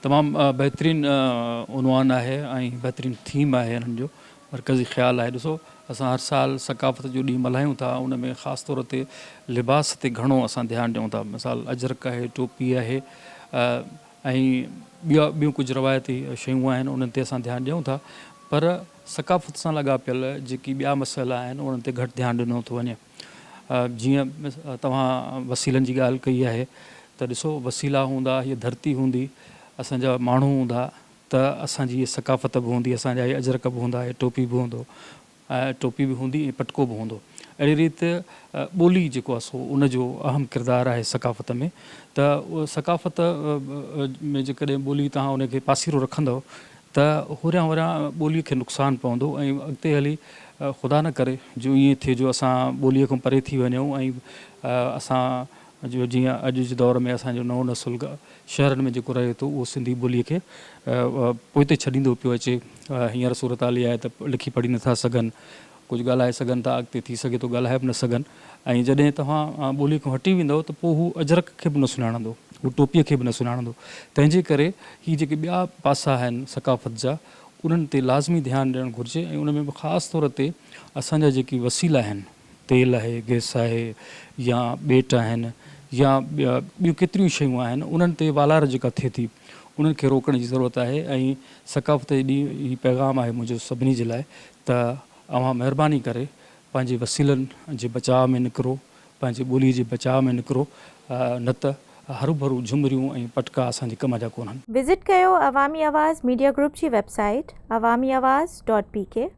تمام بهترين عنوان آهي ۽ بهترين ٿيم آهي انهن جو مرڪزي خيال آهي ڏسو اسان هر سال ثقافت جو ڏينهن ملهايون ٿا ان ۾ خاص طور تي لباس تي گهڻو اسان ڌيان ڏيون ٿا مثال اجرڪ آهي ٽوپي آهي ۽ ٻيا ٻيون ڪجهه روايتي شيون آهن انهن تي اسان ڌيان ڏيون ٿا پر ثقافت سان لاڳاپيل جيڪي ٻيا مسئلا آهن انهن تي گهٽ ڌيان ڏنو ٿو وڃي. جيئن توهان وسيلن جي ڳالهه ڪئي آهي ته ڏسو وسيلا هوندا، هيء ڌرتي هوندي، اسان جا ماڻهو هوندا ته اسان جي هيء ثقافت به هوندي، اسان جا هي اجرڪ به هوندا، هي ٽوپي به هوندو، ٽوپي به هوندي ۽ پٽڪو به هوندو. اهڙي ريت ٻولي جيڪو آهي سو ان جو اهم ڪردار آهي ثقافت ۾ ته ثقافت ۾ جيڪڏهن ٻولي توهان ان کي پاسيرو رکندؤ ته هوريان هوريان ٻوليء کي نقصان پوندو ۽ اڳتي هلي خدا نه ڪري جو ائين ٿئي جو اسان ٻوليء کان پري ٿي وڃون ۽ اسان جو جيئن اڄ جي دور ۾ اسان جو نئون نسل شهرن ۾ جيڪو رهي ٿو اهو سنڌي ٻوليء کي پوئتي ڇڏيندو پيو اچي. هينئر صورتحال اها آهي ته لکي پڙهي نٿا سگهن، ڪجهه ڳالهائي سگهن ٿا، اڳتي ٿي سگهي ٿو ڳالهائي به نه سگهن ۽ جڏهن توهان ٻوليء کان هٽي ويندؤ ته پوء هو اجرڪ کي به نه سڃاڻندو، هو ٽوپيء کي به نه سڃاڻندو. تنهن جي ڪري هي جيڪي ٻيا پاسا آهن ثقافت جا، انهن تي لازمي ڌيان ڏيڻ گهرجي ۽ ان ۾ به خاص طور تي اسان جا جيڪي وسيلا آهن، تيل آهي، گئس آهي يا ٻيٽ آهن يا ٻيون ڪيتريون شيون آهن، انهن تي والار جيڪا ٿئي ٿي، انهن کي روڪڻ جي ضرورت آهي ۽ ثقافت جي ڏينهن هي پيغام آهي منهنجو سڀني جي لاء ته اوهان مهرباني ڪري پنهنجي وسيلن جي بچاء ۾ نڪرو، پنهنجي ٻولي جي بچاء ۾ نڪرو نه ته هروڀرو جهمريون ۽ پٽڪا اسان جي ڪم جا ڪونهن. وزٽ ڪيو عوامي آواز ميڊيا گروپ جي website Awami Awaz dot P K.